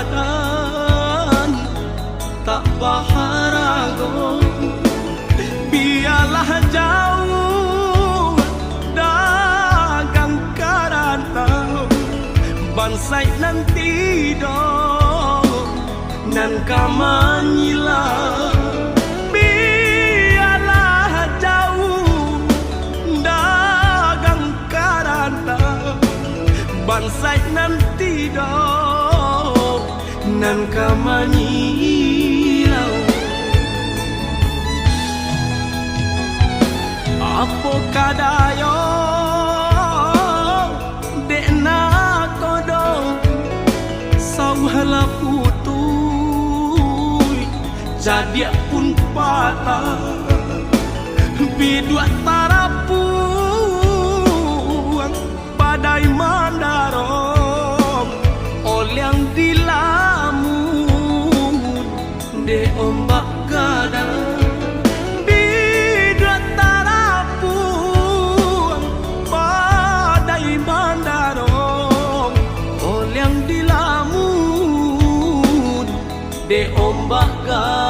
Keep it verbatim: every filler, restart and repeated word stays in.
Dan tak baharago, bialah jauah dagang ka rantau, bansaik nan tido nan ka manyilau. Bialah jauah dagang ka rantau, bansaik nan tido nan ka manyilau. Apo ka dayo dek nakodo, sauah lah putuih, cadiak pun patah, biduak tarapuang. Badai mandarong, oliang dilamun dek ombak gadang. Biduak tarapuang, badai mandarong, oliang dilamun dek ombak gadang.